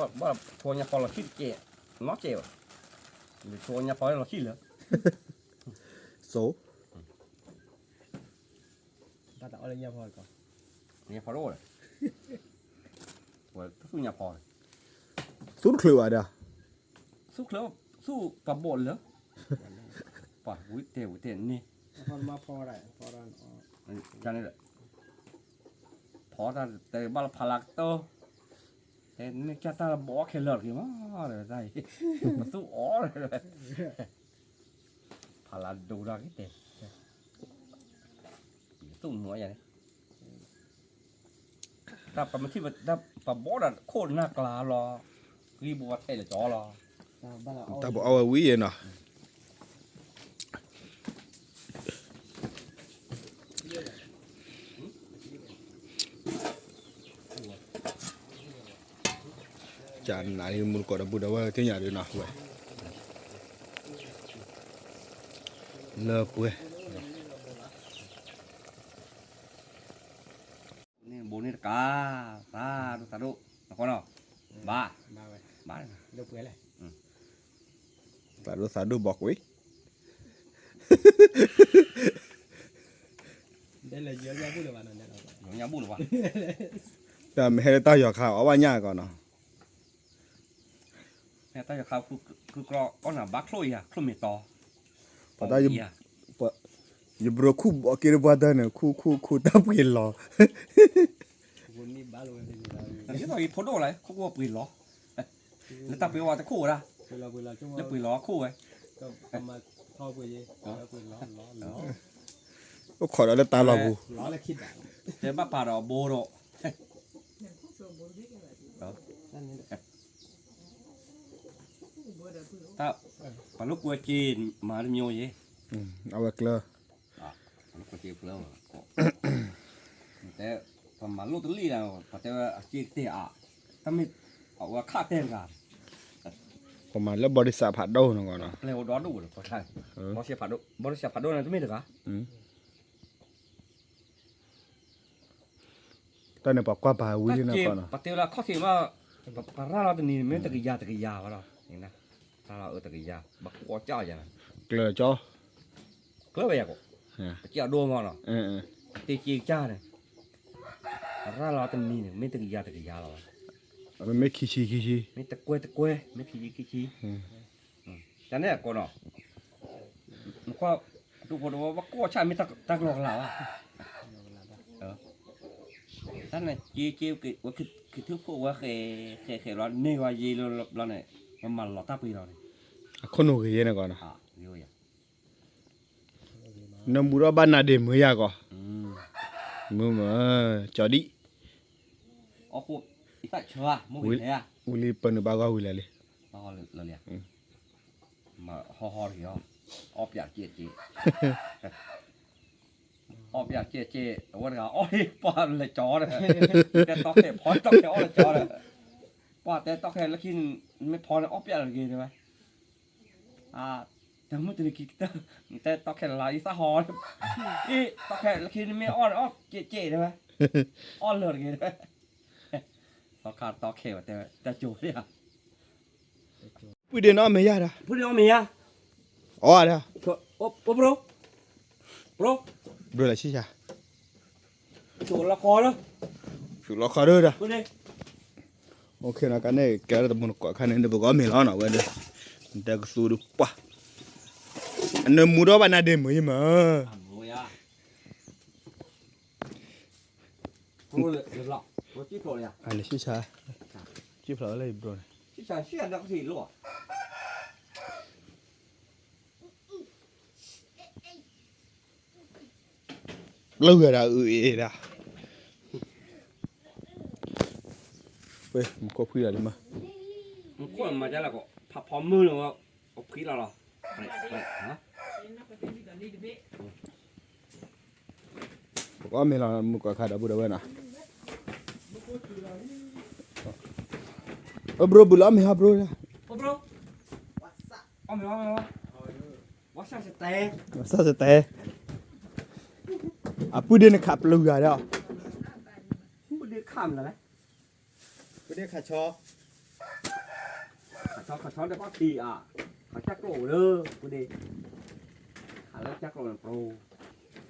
ဖိညါဖီလီၤဆံၣ်တကဲး, နီၢ်ကဲးဘၣ်, ဖိညါဖီလီၤဆံၣ်လၢ, စိ တၢ်တအီၣ်လၢညါဖီ, ညါဖီတအိၣ်လၢၤ, ဝဲသူၣ်ညါဖီ, သူၣ်တချုးဘၣ်ဒီး, သူၣ်ချုး, သူၣ်ပှၤဘိးလၢ, ပှၤဝံၤတဲဝံၤတဲန့ၣ်, ဖီတၢ်, ဖီတၢ်တဲဘၣ်လၢဖးလၢကတၢၢ်, တဲမ့ၢ်ကၢ်တၢ်လၢဘိးခဲလၢာ်တဂ့ၤမး, တၢ်အံၤ, ပသူၣ်အီၣ်, ဖးလၢဒိတၢ်ဂ့ၤတဲ, သူၣ်မူအယၤန့ၣ် တၢ်ပမ့ၢ်ထံၣ်ပဘီဒီးခိၣ်နၢ်ကျါလီၤ, ဂံၢ်ဘိးထဲလၢကၠီလီၤ, တၢ်ပအီၣ်ဝဲဝံၤနီၤ, ကနၣ်လံမုၢ်ကီးဒီပုၢ်ဒီဝဲၢ်သ့ၣ်ညါဒုးနီၤဝဲ, လၢပှဲၤ န့ၣ်ဘိးန့ၣ်တကး, သးဒိၣ်သးဒိၣ်, နဃီနီၤ, ဘၣ်, ဘၣ်, သးဒိၣ်သးဒိၣ်ဘီကွံာ်, ညါဘူၣ်လၢၤဘၣ်, တၢ်မ့ၢ်ဟဲလၢတၢ်ယီၤခါအီၣ်ဘၣ်ညါကီးနီၤ မ့ၢ်တၢ်ယီၤခါ ဃုကြီအီၣ်နၤဘၣ်ချိၣ်အံၤဧါ, ချိၣ်မ့ၢ်တီ, ပှၤတၢ်ယီၤ, ပှၤ, ယဘြိခူၣ်ဘီက့ၤတပှၢ်တၢၢ်န့ၣ် ခူၣ်ခူၣ်ခူၣ်တၢ်ပှ့ၤလီၤ, ယသီၣ်ယဖိဒိၣ်လဲၣ် ခူၣ်ခူၣ်ပှ့ၤလီၤ, လၢတၢ်ပှ့ၤဝဲတခိၣ်ဝဲဒၣ်, လၢပှ့ၤလီၤခိၣ်ဝဲ, အိၣ်ခိးဒီးလၢတၢ်လီၢ်ပူၤ, တဲဘၣ်ပာ်ဒီးဘိဒီး တၢ် ပှၤလိာ်ကွဲက့ၤမၤတမံၤယဲ, အဝဲကျၢၤ, ပှၤလိာ်ကွဲက့ၤကျၢၤ, တဲ ပှၤမၤလိာ်တလံၣ်ဒၣ် ပှၤတဲဝဲအစ့ကတဲာ်အါ, တၢ်မ့ၢ်အဝဲခးတဲတဂၤ, ပှၤမၤလၢဘီဒံစးဖးဒိၣ်နီၤကီးနီၤ, ပျဲၢ်အိၣ်ဒီဒူၣ်လီၤ, ဘီဒံစးဖးဒိၣ်န့ၣ်တမ့ၢ်တဂၤ တၢ်န့ၣ်ပှၤကွၢ်ပာ်ဝံၤလံနီၤကီးနီၤ, ပှၤတဲဝဲလၢခီၣ်ထံးမး, ပှၤရၢ်လီၤတနံၤန့ၣ် မ့ၢ်တကယၤတကယၤဘၣ်လီၤ, ရၢ်လီၤအၢတကယၤ, ဘၣ်ကွီၢ်ကၢ်ယၤ, ကျၢၤကၠီ, ကျၢၤဝဲယၤကိး, ပကဲအဒိမးနီၤ, တ့က့ကၢ်န့ၣ်, ပှၤရၢ်လီၤတနံၤန့ၣ် မ့ၢ်တကယၤတကယၤလီၤ, မ့ၢ်ခံဆံခံဆံ, မ့ၢ်တကွဲတကွဲ မ့ၢ်ခံဆံခံဆံ တၢ်န့ၣ်အကိးနီၤ, နကွၢ်, ဒိၣ်ဖိတဝီဘၣ်ကွီၢ်ဆၣ်မ့ၢ်တၢ်ကလီကလီဘၣ်, တၢ်န့ၣ်က့က့ဝဲ, က့ၤထုးဖှိၣ်ဝဲဃဲ, ဃဲဃဲလီၤန့ၢ်ဝဲယ့လၢဘျီန့ၣ်, မၤလီၤတၢ်ပှ့ၤလီၤန့ၣ်, အခိၣ်နူာ်ဂ့ၤယဲန့ၣ်ကီးနီၤ, နမူထီၣ်ဘၣ်နၤဒ့ၣ်မုာ်ယၤကီး, မုာ်မုာ်, ကၠီဒံၣ်, ဝံၤလံပနုာ်ဘၣ်ဂီၢ်ဝံၤလၢာ်လံ, ဟီၣ်ဟီၣ်တဂ့ၤ, အီၣ်ပၠးကဲကဲ, အီၣ်ပၠးကဲကဲ, အဝဲတဂၤအီၣ်ဟ့ၣ်ပှၢ်လဲၤကၠီဒီး, တဲတီခဲဖီတီခဲအီၣ်လဲၤကၠီဒီး, ပှၢ်တဲတီခဲလၢခံန့ၣ်, မ့ၢ်ဖီန့ၣ်အီၣ်ပၠးတဂ့ၤတဲဝဲ, တမုၢ်တနံၤခံကတၢၢ်, နတဲတီခဲလၢယသးဟီ, အ့ၣ် တီခဲလၢခံန့ၣ်မ့ၢ်အီၣ်န့ၣ်အီၣ်ကဲကဲတဲဝဲ, အီၣ်လၢာ်တဂ့ၤတဲဝဲ, သီခါတီခဲဝဲတဲဝဲ, တၢ်ကၠိဝဲဒၣ် ပုၢ်ဒ့နီၢ်မဲာ်ယါဒီး, ပုၢ်ဒ့နီၢ်မဲာ်ယါ, အီၣ်ဒီး, အိၣ်ဘြိ, ဘြိ, ဘြိလၢဆံၣ်ဆါ, ဆူလီခီဒၢဒီး, အိၣ်ခ့နီၤ ကါန့ၣ် ကဲလၢတမူတကိးခါန့ၣ် နပကအီၣ်မ့ၤလီၤနီၤ ဝဲဒၣ်, နတဲကသူဒီးပှၢ်, နမူထီၣ်ဘၣ်နၤဒ့ၣ်မုာ်ယမး အလဲၤဆံၣ်ဆါ, ပျၢ်ဝဲဒၣ်အုၣ်အ့ၣ်ဒၣ်, ဝဲမူခိၣ်ဖှံလီၤလံမး, မူခိၣ်မၤဒ်လဲၣ်ကီး ဖးဖီမုၢ်လီၤ, ကဖှံလီၤလီၤ, ပကအီၣ်မ့ၤလီၤ မုၢ်ကီၢ်ခါဒီပုၢ်ဒီဝဲၢ်နီၤ, အဘြိဘုလီၤမ့ၤဟီဘြိ, အီၣ်မ့ၤ, ဝါစၢ်စတဲ, အပုၢ်ဒ့နခးပျၢ်ဂၤဒီး, ပုၢ်ဒ့ခးမနုၤလဲၣ်, ပုၢ်ဒ့ခးဆီ, ခးဆီ ခးဆီဒီးဘၣ်ဖံးအါ, ခးကၢ်ကျိာ်လၢ, ပုၢ်ဒ့, ခးလၢကၢ်ကျိာ်န့ၣ် ပရိ,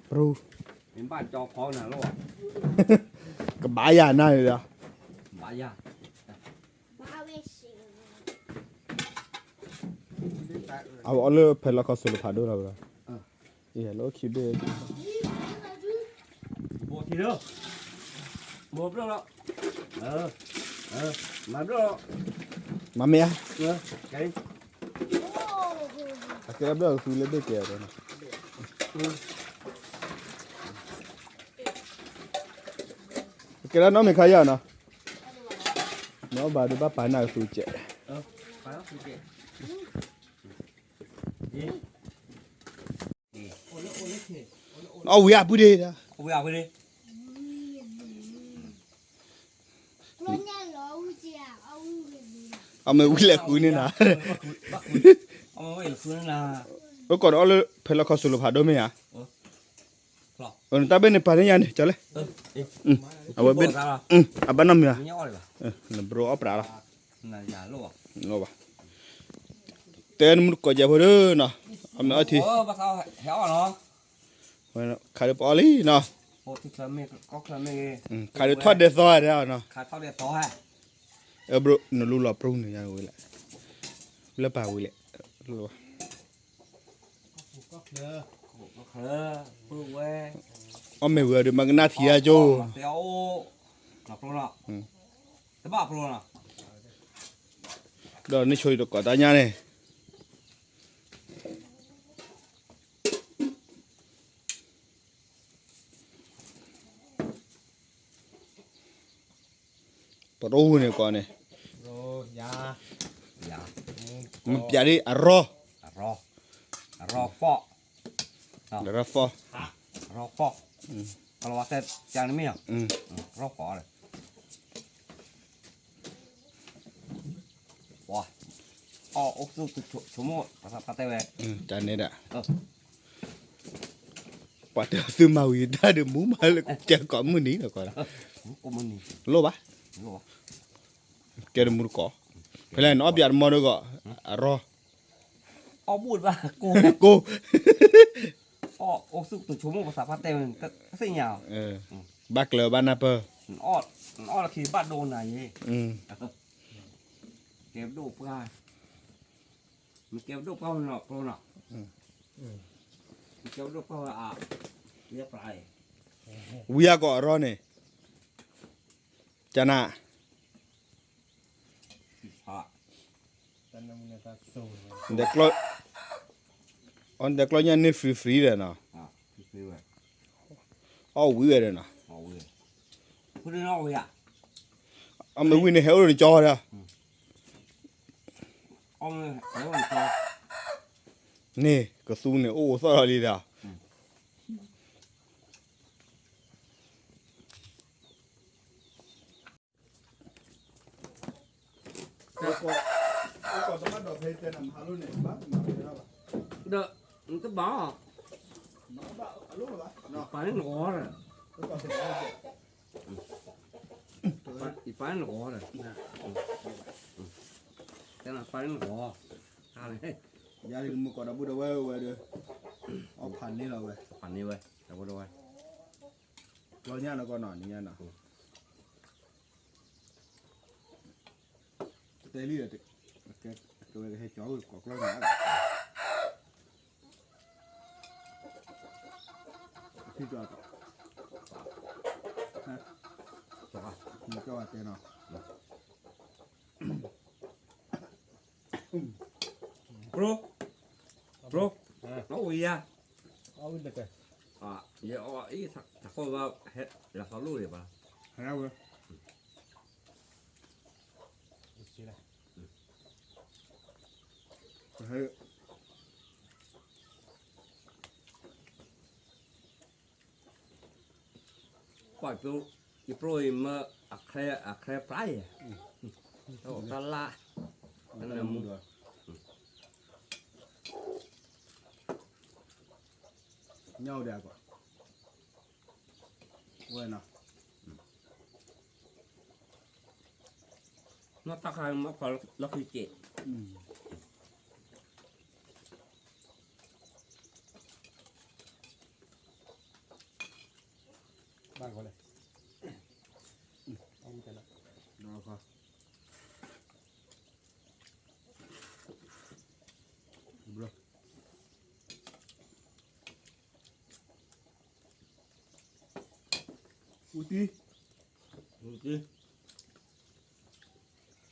ပရိ, မ့ၢ်ဘၣ်ကၠီဖီနၤလီၤ, ကဘၣ်ယၤနၤလီၤ, ဘၣ်ယၤ အဝဲအီၣ်လၢဖဲလီခီစိၤလၢဖးဒိၣ်လီၤ, လၢခံဘ့ၣ်, ဘိထံလၢ, ဘိဘျီလီၤ, မၤဘျီလီၤ, မၤမ့ၢ်ဧါ, အကဲဘျီဃုလၢဘ့ၣ်ကဲ, ကဲဒၣ်နီၢ်မ့ၢ်ခါယၤနီၤ, နီၢ်ဘၣ်ဒုးဘၣ်ပာ်နၢ်ကသူကဲး, အီၣ်ဝံၤအပုၢ်ဒ့ဒီး, အမ့ၢ်ဝံၤလဲၤဃုန့ၣ်နၤ, အိၣ်ကီးဒီးအီၣ်လၢဖဲလီခီစိၤလၢဖးဒိၣ်မ့ၢ်ဧါ, နတၢ်ဘ့ၣ်န့ၣ်ပာ်န့ၢ်ယၤန့ၣ် ကၠီလဲၣ်, အဝဲဘ့ၣ်, အဘၣ်နီတမံၤဘၣ်, နဘြိအီၣ်ပြးလီၤ, ဘၣ်, တဲနမူတကိးယဲၢ်ဖိဒၣ်နီၤ, အမ့ၢ်အီၣ်ထံ, ခါဒုးပအီၣ်လံနီၤ, ခါဒုးထီၣ်ဒဲးသီဒဲးနီၤ, ဘြိ နလူလီၤပြူန့ၣ်ယဝဲလဲၣ်, လၢပာ်ဝံၤလဲၣ်, လၢ အီၣ်မ့ၤဝံၤဒီး မၤကနၣ်ထံဧါကၠိ, ဒီးန့ၢ်ဆိတကိးတၢ်ညၣ်န့ၣ် ပရိဝူန့ၣ်ကီးန့ၣ်, မပျးဒ်အရီ, ရီဖီ, ရီဖီ, ရီဖီ, အီၣ်အိၣ်သူၣ်ဆိကမိၣ် ပှၤသးပှၢ်တဲဝဲ, တၢ်န့ၣ်ဒၣ် ပှၤတဲသုမၤဝံၤတၢ်ဒီးမူမးလၢကဲကိးမုၢ်နံၤလီၤကီး, လိၣ်ဘၣ်, ကဲဒီးမူတကိး, ဖဲလဲၣ်နအီၣ်ပျးတမီဒီးကီး, အရီ, အီၣ်ဘူၣ်ဘၣ်ကိၢ်, ကိၢ်, အီၣ်အိၣ်သူၣ်ဆိကမိၣ်ပှၤသးပှၢ်တဲဝဲ, သ့ၣ်ညါ, ဘၣ်ကျၢၤဘၣ်နၢ်ပၢၢ်, နအီၣ်လၢခံဘၣ်ဒိနၤယဲ, ကဲပဒိၣ်ပှၢ် မ့ၢ်ကဲပဒိၣ်ပှၢ်ဝဲနီၤ ပျိနီၤ, မ့ၢ်ကဲပဒိၣ်ပှၢ်ဝဲအါ, ဝံၤအါကီးအရီန့ၣ်, ကနၣ်, အီၣ်ဒဲးကျီညၣ်န့ၣ် free free ဒီးနီၤ, အီၣ်ဝံၤဝဲဒီးနီၤ, အီၣ်မ့ၢ်ဝံၤန့ၣ် ဟဲအိၣ်ဒီးနကၠီဒီး န့ၣ် ကသူန့ၣ် အိၣ်အိၣ်သီၣ်လီၤလံဒီး, ဒီးနတဘၣ်, ယပာ်န့ၢ်နဂီၤဒီး, ယပာ်န့ၢ်နဂီၤဒီး, တဲနပာ်န့ၢ်နဂီၤ, ယၤလံမုၢ်ကီးဒီပုၢ်ဒီဝဲၢ်ဝဲဒီး, အီၣ်ဖးန့ၢ်လီၤဝဲ, ဖးန့ၢ်ဝဲ, ဒီပုၢ်ဒီဝဲၢ်, ကျီညၣ်နီၤကီးနီၤ နညၣ်နီၤ, တဲလံဒီး, ကဝဲကဟဲကၠီကိးကျီညၣ်, ထံကၠီ, ကၠီတဲနီၤ, ဘြိ, ဘြိ, အဝံၤယၤ, ယအီၣ်အံၤ တၢ်ဃီဘၣ်, ဟဲလီၤသီလိၣ်ဒံးဘၣ်, ဟဲဝဲ ကွၢ်ယပျိအံၤမ့ၢ် အချဲ, အချဲပျၢ်ယဲ, တၢ်လၢ, တၢ်လၢမူဒီး, ညၣ်အိၣ်ဒီးအကီး, ဝဲနီၤ, နီၢ်တၢ်ခါမ့ၢ်ကီးလီၢ်ခံက့ၣ် ဘၣ်ဂီၤလဲၣ်, အဝံၤတလၢ, ဘျီ, အူတံ, အူတံ,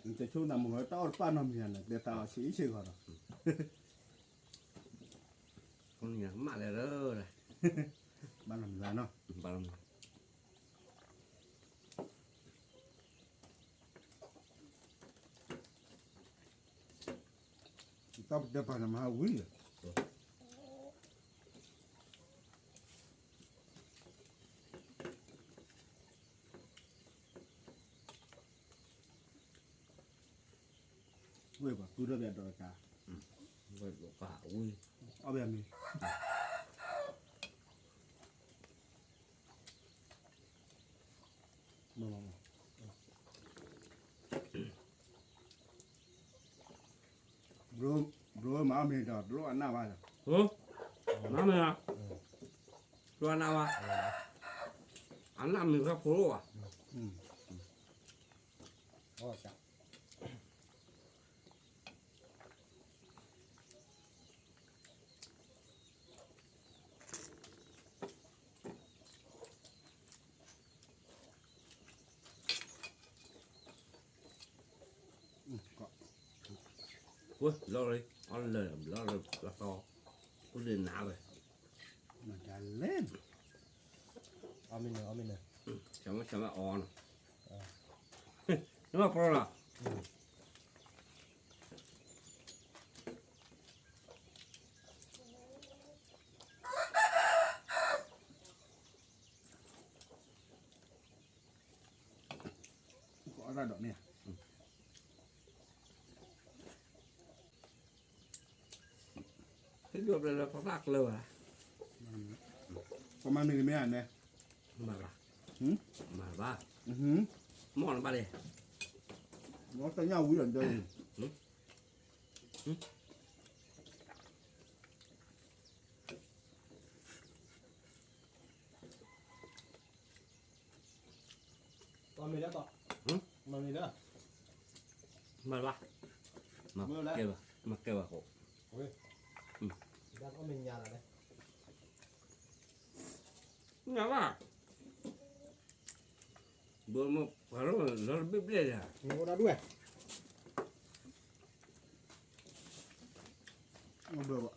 နတဆိနမုၢ်ဂီၤတၢ်အီၣ်တပၣ်နီတမံၤဧါန့ၣ် တဲသးအီၤဆံးအံၤဆံးဂီၤဒီး, မ့ၢ်လဲၣ်လၢ, ဘၣ်နီတမံၤဘၣ်နီၤ, ဘၣ်နီတမံၤ တၢ်ပတဲပာ်နမၤဝံၤလီၤ, ဝဲၢ်ပှၤကူထီၣ်ဘၣ်ဒီးတၢ်, ဝဲၢ်ပှၤဝံၤ, အီၣ်ဘၣ်မ့ၤ, ဘျိမၤအီၣ်မ့ၤဒီး တလိၣ်အနၢ်ဘၣ်ဒီး, မၤမ့ၤ, တလိၣ်အနၢ်ဘၣ်, အနၢ်မ့ၤခီဖိလိၣ်ဘၣ်, အီၣ်စး အီၣ်စး, အီၣ်စး, လီၤရၢ်, အီၣ်လၢာ်လီၤရၢ်လီၤသီ, အိၣ်လၢနၤဝဲ, မတၤလဲၣ်, အီၣ်မ့ၢ်နၢၤ အီၣ်မ့ၢ်နၢၤ, ဆၢမ့ၢ်ဆၢမ့ၢ်အီနီၤ, နမ့ၢ်ပျီလီၤ. အီၣ်တၢ်ဒိးန့ၣ်ဧါ, ဟ့ၣ်ဒိးဘျဲၣ်လၢပသၣ်ကျၢၤဘၣ်, ပမၤမ့ၢ်တမ့ၢ်ဧါနဲ, မၤဘၣ်, မၤဘၣ်, မ့ၢ်နဘၣ်လဲၣ်, မ့ၢ်တညၣ်ဝံၤဒီး မၤမ့ၢ်လၢ, မၤဘၣ်, မၤကဲဘၣ်, မၤကဲဘၣ်ဃိ, မၤဘၣ်, ဘၣ်မ့ၢ်ပှၤလီၤလီၤတဘ့ၣ်ဘျဲၣ်ယၤ, အိၣ်ဒၣ်ဒွဲၣ်, ဘၣ် ဝံ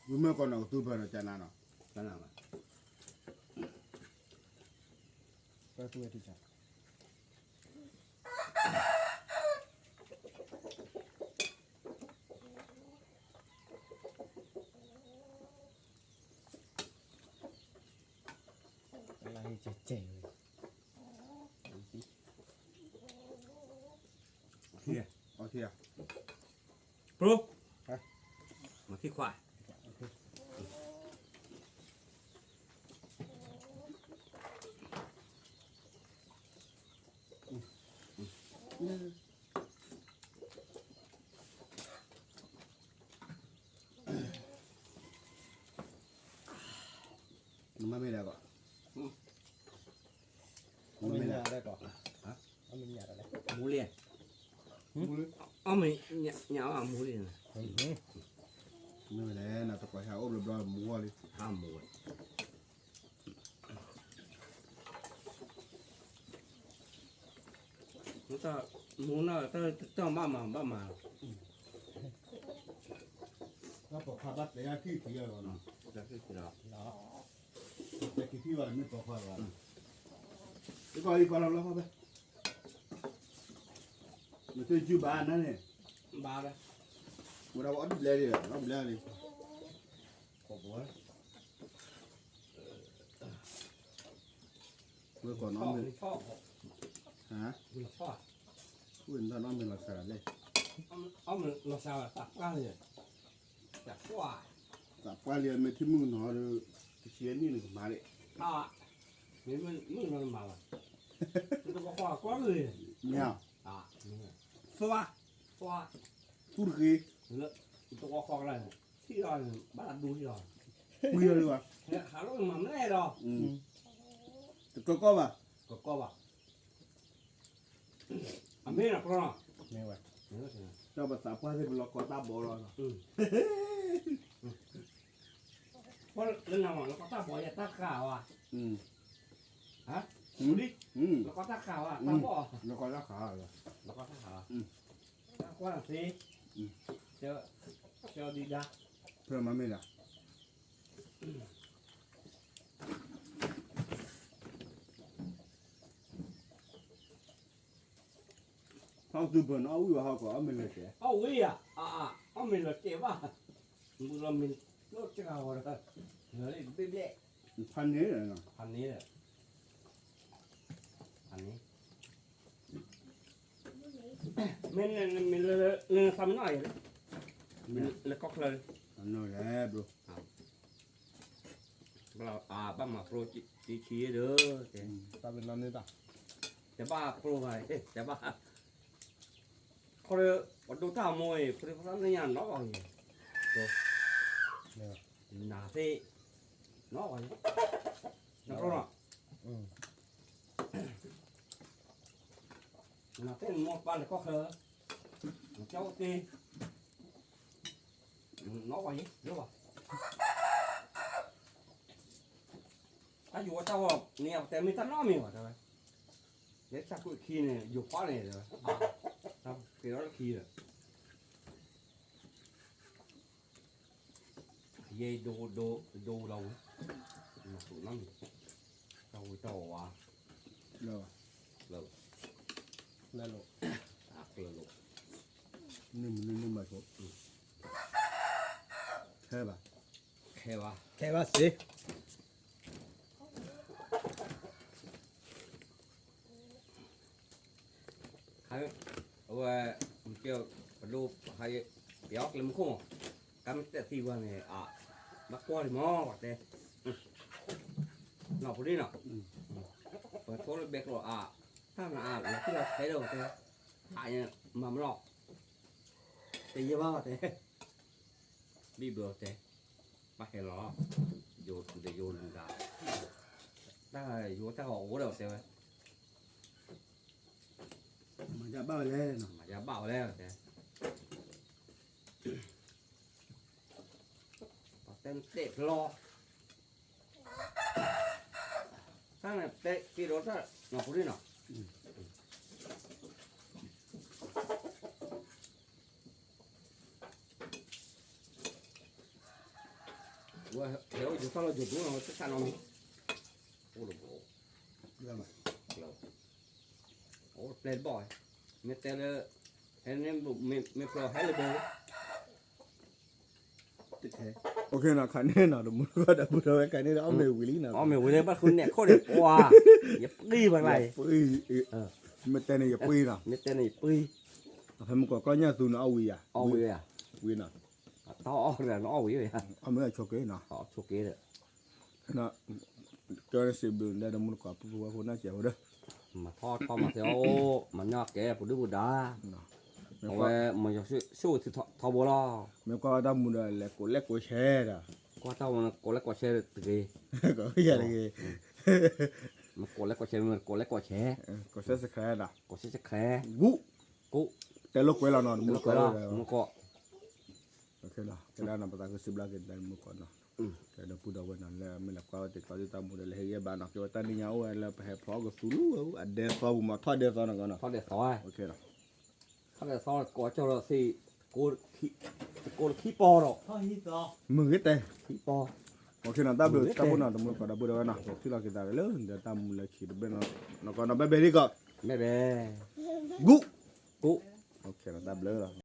ၤမ့ၢ်ကီးနီၤကသူဖၢနီၤ ကနၤနီၤ, ကသူဝဲတကး, ကလၢဟံၣ်ကဲကဲဝဲ, ထံ, အီထံဧါ, ပျိ, မၤထံခွါ နမၤမ့ၢ်ဒၣ်ကီး, မ့ၢ်ညၣ်ဒၣ်ကီး, မူလံ, အီၣ်မ့ၢ်ညၣ်အီၣ်မူလံန့ၣ်, မ့ၢ်လဲၣ် နတကိးဟဲအိၣ်ဘျီဘျီမူအီၤလံ, ဟးမူဝဲ မူနီၢ်တၢ်တၢ်ဘၣ်မၤဘၣ်မၤ, တၢ်ပိာ်ခွါဘၣ်တဲယၤထံၣ်ထံၣ်လီၤ, တဲက့ၤထံၣ်ဘၣ်မ့ၢ်ပိာ်ခွါလီၤ, အံၤကီးအံၤကီးလီၤလီၤဖဲ နသုးကၠူဘၣ်နၤန့ၣ်, ဘၣ်, ဝဲဒၣ်ဝဲအီၣ်ဒ်ဘျဲၣ်လံ, အီၣ်ဘျဲၣ်လံ, ဝဲကိးနီၢ်မ့ၢ်, ဝဲနီၢ်မ့ၢ်လီၤစှၤလံ, သးပှၢ်လံ, မ့ၢ်ထံၣ်မုၣ်ကနီၤဒီး, တဆံနံၣ်နကမၤဒံး, မ့ၢ်မုၣ်ကနီၤနမၤဘၣ်, တကီၢ်ဃီကွၢ်လံ, မ့ၢ်, သွါ, သွါ, သူၣ်တဃ့, တကီၢ်ဃီကလၢ်, ထံၣ်လီၤ, ဘၣ်ဒူထံၣ်လီၤ, ဝံၤလီၤလံဘၣ်, ဟးလိၣ်မၤမလဲၣ်ဒီး, တကီၢ်ကီၢ်ဘၣ်, ကီၢ်ကီၢ်ဘၣ်, အမ့ၢ်နပျီနီၤ, မ့ၢ်ဝဲ, ဒီးပသးပှၢ်သ့ၣ်ပလီၤကီတၢ်ဘီလီၤ, ပှၤလၢနၤမး လီၤကီတၢ်ဘီယတၢ်ဃာ်ဝဲ, ဟါ, လီၤကီတၢ်ဃာ်ဝဲ တၢ်ဘီ, လီၤကီတၢ်ဃာ်, လီၤကီတၢ်ဃာ်, တၢ်ကွၢ်သ့, ကၠီဒံဒါ, ဖဲမၤမ့ၢ်ဒၣ် ဟီၣ်သူဘၢၣ်နအီၣ်ဝံၣ်ဘၣ်ဟီၣ်ကီး အီၣ်မ့ၢ်လၢတဲ, အီၣ်ဝံၣ်ဧါ, အီၣ်မ့ၢ်လၢတဲဘၣ်, မုၢ်လီၤမ့ၢ်လၢတဂၤဝဲဒီး, လၢတဘ့ၣ်ဘျဲၣ်, ဖးန့ၣ်, ဖးန့ၣ်, ဖးန့ၣ်, မ့ၢ်နသးမ့ၢ်နီၢ်ယၤ, လၢကီၢ်ချၢ, ဘၣ်မၤပျိတဆံဒီး, တၢ်ဘၣ်ပျိဘၣ်, တဘၣ်, ခီဒီး ပဒိၣ်တၢ်မိၢ်အံၤ ဖိဒိၣ်ဖိသၣ်လၢညါနီၢ်ဂီၤအံၤ, နၤသ့ၣ်, နီၢ်ဂီၤအံၤ, နပျိနီၤ, နၤသ့ၣ်နမိၢ်ပၢ်လၢကီၢ်ချၢ, နကၠီအိၣ်သ့, နီၢ်ဂီၤအံၤ, လၢဂီၤ, တၢ် ယိၤတၢ်ဂီၤန့ၣ် ပတဲမ့ၢ်တၢ်နီတမံၤဘၣ်တဲဝဲ, လၢတၢ်ကွံာ်ခံန့ၣ် ယိၤဖီန့ၣ်တဲဝဲ, က့ၤဒီးလၢခံဒီး, ယဲဒိဒိဒိလီၤဝဲ, မၤတူၢ်နီတမံၤ, တၢ်ဝံတၢ်ဝါ, လၢ, လၢ, အကျၢၤလိာ်, နမၤ, ခဲဘၣ်, ခဲဘၣ်, ခဲဘၣ်စ့ အဝဲ, ပဒိၣ်, ပယီၤကျဲမူခိၣ်မး, ကမ့ၢ်တဲသံဝဲန့ၣ်, ဘၣ်ကွၢ်လံမး ပှၤတဲ, နီၢ်ပူၤလံနီၤ, ပထိလၢဘဲကျိၤအါ, တၢ်နအါ လီၤတံၢ်လီၤဆဲးဒီးပှၤတဲ, အါ, မၤမလီၤ, တယံာ်ဘၣ်ပှၤတဲ, ဘံၣ်ဘၢပှၤတဲ, ဘၣ်ဟဲလီၤ, ယိၤ, ယိၤနၤ, တၢ်ယိၤတၢ်ဂီၤအိၣ်ဒီးပှၤတဲဝဲ မၤယၤဘၣ်ဝဲလဲၣ်, မၤယၤဘၣ်ဝဲလဲၣ်, တဲတဲဖျီ, တၢ်န့ၣ်တဲက့ၤဒီးတၢ်နီၢ်ပူၤလံနီၤ, ဝဲဟဲအိၣ်ယိၤတၢ်လီၢ်ယိၤဒိၣ်နီၤ တၢ်ဆးနီၤမ့ၢ်, အိၣ်လၢဘိ, အိၣ်ပျဲၢ်တဘီၣ်, မ့ၢ်တဲလၢ, ဟဲန့ၣ်, မ့ၢ်ဖျီဟဲလၢဘိ, တခဲ, အိၣ်ခ့နီၤ ခါန့ၣ်နီၤ တမူတကိးဒီပုၢ်ဒီဝဲၢ် ခါန့ၣ်ဒီး အီၣ်မ့ၤဝံၤလံနီၤ, အီၣ်မ့ၤဝံၤလံ ဘၣ်ဃုနဲၣ်ခိၣ်န့ၣ် ပှၤ, ယပှံၢ်ဘၣ်လၢ, မ့ၢ်တဲန့ၣ်ယပှံၢ်နီၤ, မ့ၢ်တဲန့ၣ်ယပှံၢ်, ဖဲမုၢ်ကီၢ်ကျီၢ်ညၣ်သူန့ၣ် အီၣ်ဝံၤယၤ, အီၣ်ဝံၤယၤ, တၢ်အီၣ်ဒီးနအီၣ်ဝံၤယၤ, အီၣ်မ့ၢ်အဆိးက့နီၤ, ဆိးက့ဒီး ကၠီန့ၣ်စံးဘျုးဒဲတမူတကိး ပုၢ်ဖိဝဲၢ်ဖိ နီၢ်စဲးဖိဒီး, မၤထီၣ်ထီမၤသဲအိၣ် မၤညီကဲပှၤဒုၣ်ပှၤဒါ, အဝဲမၤယီၤဆိၣ်ဂ့ၤထံထီဘိလီၤ, မ့ၢ်ကွၢ်တၢ်မူဒီး လဲၤကိးလဲၣ်ကိးဆဲးဒီး, ကွၢ်တၢ်မူကိးလဲၣ်ကိးဆဲးတဂ့ၤ, ကိးယၤတဂ့ၤ, မ့ၢ်ကိးလဲၣ်ကိးဆဲး မ့ၢ်ကိးလဲၣ်ကိးဆဲး, ကိးဆဲးစခါဒီး, ကိးဆဲးစခါ, ဂုၣ်, ကိး, တဲလိာ်ကွဲလီၤနီၤ တမူတကိး, မူတကိး ကဲဒၣ်နီၤ ပသးခုစံးဘျုးက့ၤတမူတကိးနီၤ, ကဲဒီပုၢ်ဒီဝဲၢ်နီၤ လၢမ့ၢ်လဲၤကွၢ်ဝဲ တံၤသီဒ်တၢ်မူဒီး လဲၤဟ့ၣ်ဂံၢ်ဘါနီၤ ကဲဝဲတၢ်နံၤညါအိၣ်ဝဲလၢပဟဲဖျီကသူလူၤဝဲ အဒဲသီပူၤမး ထီၣ်ဒဲသီနီၤကီးနီၤ, ထီၣ်ဒဲသီ, ထီၣ်ဒဲသီကိးကၠီဒီးသ့ၣ်, ကိးလၢခံပီၤဒီး, မုၢ်ဂ့ၤတဲ, ခံပီၤ, တၢ်ဘျုးတၢ်ဖှိၣ်နီၤ တမူတကိးဒီပုၢ်ဒီဝဲၢ်နီၤ ပထံၣ်လိာ်က့ၤသးလၢ ဒီးတၢ်မူလၢခံတဘ့ၣ်နီၤ, နီၤကီးနီၤ ဘဲဘဲဒ်ကီး, ဘဲဘဲ, ဂုၣ်, ကိး, တၢ်ဘျုးလီၤ